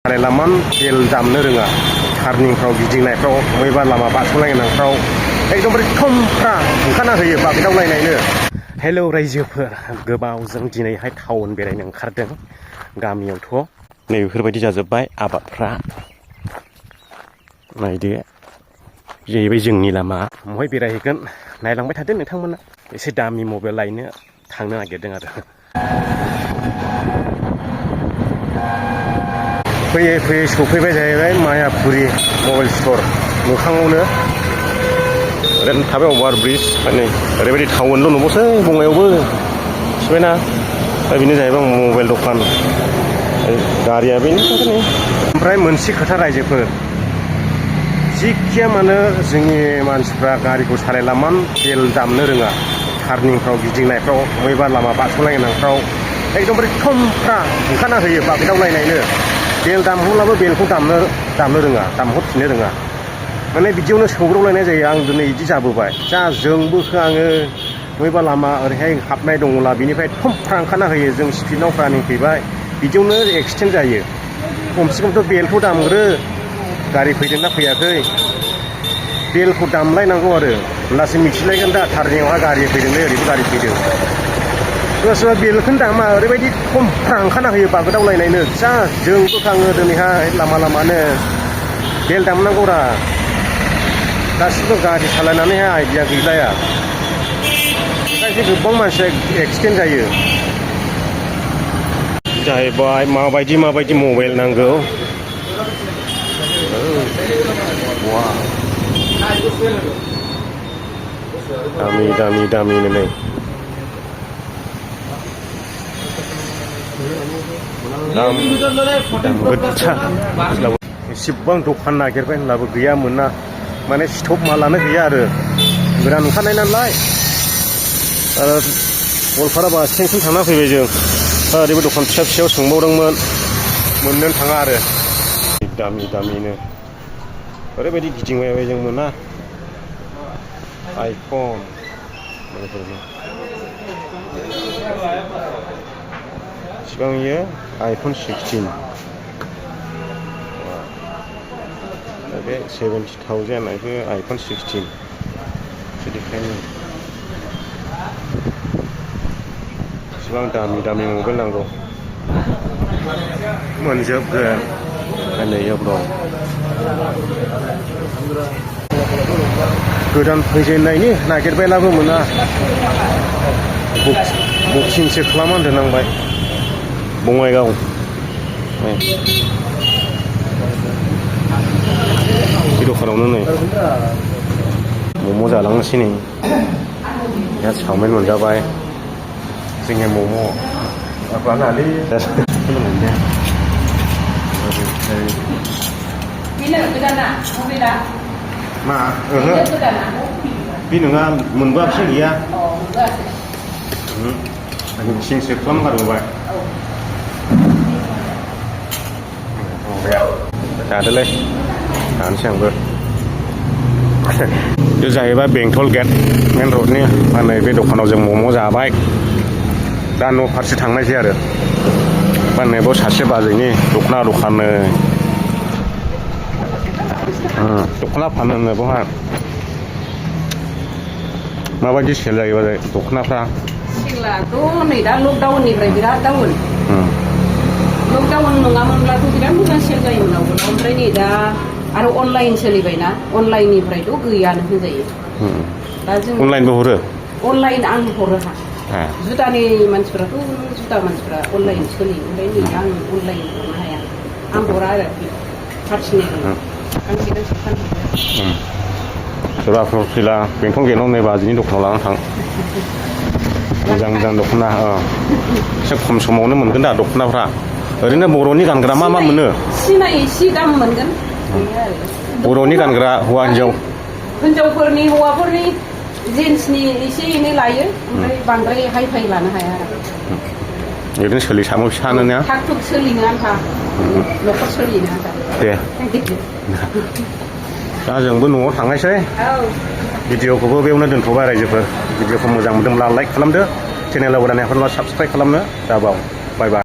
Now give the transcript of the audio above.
सालायलामान बेल दामनो रोङा टार्निंफ्राव गिदिंनायफ्राव बबेबा लामा बारस'लायनायफ्राव एकदमबारे थमफ्रा ओंखारना होयो बागदावलायनायनो। हेलौ रायजोफोर, गोबावजों दिनैहाय टाउन बेरायनो ओंखारदों। गामियावथ' नैबेफोरबायदि जाजोब्बाय आबादफ्रा। नायदो जाहैबाय जोंनि लामा। बहाय बेरायहैगोन नायलांबाय थादो नोंथांमोना। एसे दामि मबाइल लायनो थांनो नागिरदों आरो। फैयै फैयै सफैबाय जाहैबाय मायापुरि मबाइल स्ट'र मोखाङावनो। ओरैनो थाबाय अभार ब्रिज माने ओरैबायदि टाउनल' नुबावसै बङाइयावबो मिथिबायना। दा बेनो जाहैबाय मबाइल दखान। गारिया बेनो थाखायनो। ओमफ्राय मोनसे खोथा रायजोफोर, जिखिया मानो जोंनि मानसिफ्रा गारिखौ सालायलामान बेल दामनो रोङा टार्निंफ्राव गिदिंनायफ्राव बबेबा लामा बारस'लायनायफ्राव एकदमबारे थमफ्रा ओंखारना होयो बागदावलायनायनो। बेल दामहोब्लाबो बेलखौ दामनो रोङा, दामहरफिननो रोङा। माने बिदियावनो सौग्रावलायनाय जायो। आं दिनै बिदि जाबोबाय। जा जोंबोखो आङो बबेबा लामा ओरैहाय हाबनाय दङब्ला बिनिफ्राय थमफ्रा ओंखारना होयो। जों स्पिडआव रानिं फैबाय, बिदियावनो एक्सिडेन्ट जायो। खमसे खमथ' बेलखौ दामग्रो, गारि फैदोंना फैयाखै बेलखौ दामलायनांगौ आरो होमब्लासो मिथिलायगोन दा टार्निंआवहा गारि फैदोंलै, ओरैबो गारि फैदों। सोरबा सोरबा बेलखौनो दामा, ओरैबायदि थमफ्रा ओंखारना होयो बागदावलायनायनो। जा जोंबोखाङो दिनैहाय लामा लामानो। बेल दामनांगौरा। गासिबो गारि सालायनानैहाय आइडिया गैलाया, ओंखायसो गोबां मानसिया एक्सिडेन्ट जायो। जाहैबाय माबायदि मबाइल नांगौ। दामि नै दाम गोसा। एसेबां दखान नागिरबाय होनब्लाबो गैया मोना। माने स्टक मालानो गैया आरो गोदान ओंखारनाय नालाय। गवालपारा बास स्टेन्डसिम थांना फैबाय जों। ओरैबो दखान फिसा फिसायाव सोंबावदोंमोन, मोननोनो थाङा आरो। दामिनो ओरैबायदि गिदिंबाय जों मोना। आइफन सिगां इयो आइफन 16, बे 70,000 बेबो आइफन 16 बिदिखायनो इसिबां दामि मबाइल नांगौ। मोनजोबगोन नैयाव दं। गोदान फैजेननायनि नागिरबायलाबो मोना। बुकिंसो खालामनानै दोननांबाय बङाइगाव। बे दखानावनो नै मम' जालांनोसै नै। दा चावमिन मोनजाबाय, जोंनि मम'। मा? ओहो बे नङा, मोनबोआसै गैया। बुकिंसो खालामगारबोबाय। जादोलै, जानोसै आंबो। बे जाहैबाय बेंटल गेट मेन रडनि। नैबे दखानाव जों मम' जाबाय। दा न' फारसे थांनायसै आरो। नैबाव सासे बाजैनि दख'ना दखाननो दख'ना फानो बेवहाय। माबायदि सेल जायो बाजै दख'नाफ्रा? सेलाथ' नै दा लकडाउननिफ्राय बिराद डाउन। लकडाउन नङामोनब्लाथ' बिराद मोजां सेल जायोमोन आवगोल। ओमफ्राय नै दा आरो अनलाइन सोलिबायना, अनलाइननिफ्रायथ' गैयानो होनजायो। दा जों अनलाइनबो हरो? अनलाइन आं हरोहा। जुदानि मानसिफ्राथ' जुदा मानसिफ्रा अनलाइन सोलियो। ओमफ्राय नै आं अनलाइन हरनो हाया, आं हरा आरो पार्सनेल गांसे फानहरो। सोरबाफोर फैला बेंटल गेटआव नै बाजैनि दखानाव लानानै थां। मोजां दख'ना। एसे खम समावनो मोनगोन दा दख'नाफ्रा। ओरैनो बर'नि गानग्रा मा मोनो? सिनाय एसे दाम मोनगोन। बर'नि गानग्रा हौवा हिन्जाव? हिन्जावफोरनि, हौवाफोरनि, जेन्ट्सनि एसे एनै लायो। ओमफ्राय बांद्राय हाइ फाइ लानो हाया आरो। ओरैनो सोलिसामो फिसानो ना? थाग थुग सोलिनो आन्था, न'खर सोलिनो आन्था। दे दा जोंबो न'आव थांनायसै। भिडिअखौबो बेयावनो दोनथ'बाय रायजोफोर। भिडिअखौ मोजां मोनदोंब्ला लाइक खालामदो, चेनेलाव गोदान नायहरब्ला साबस्क्राइब खालामनो दाबाव। बाय बाय।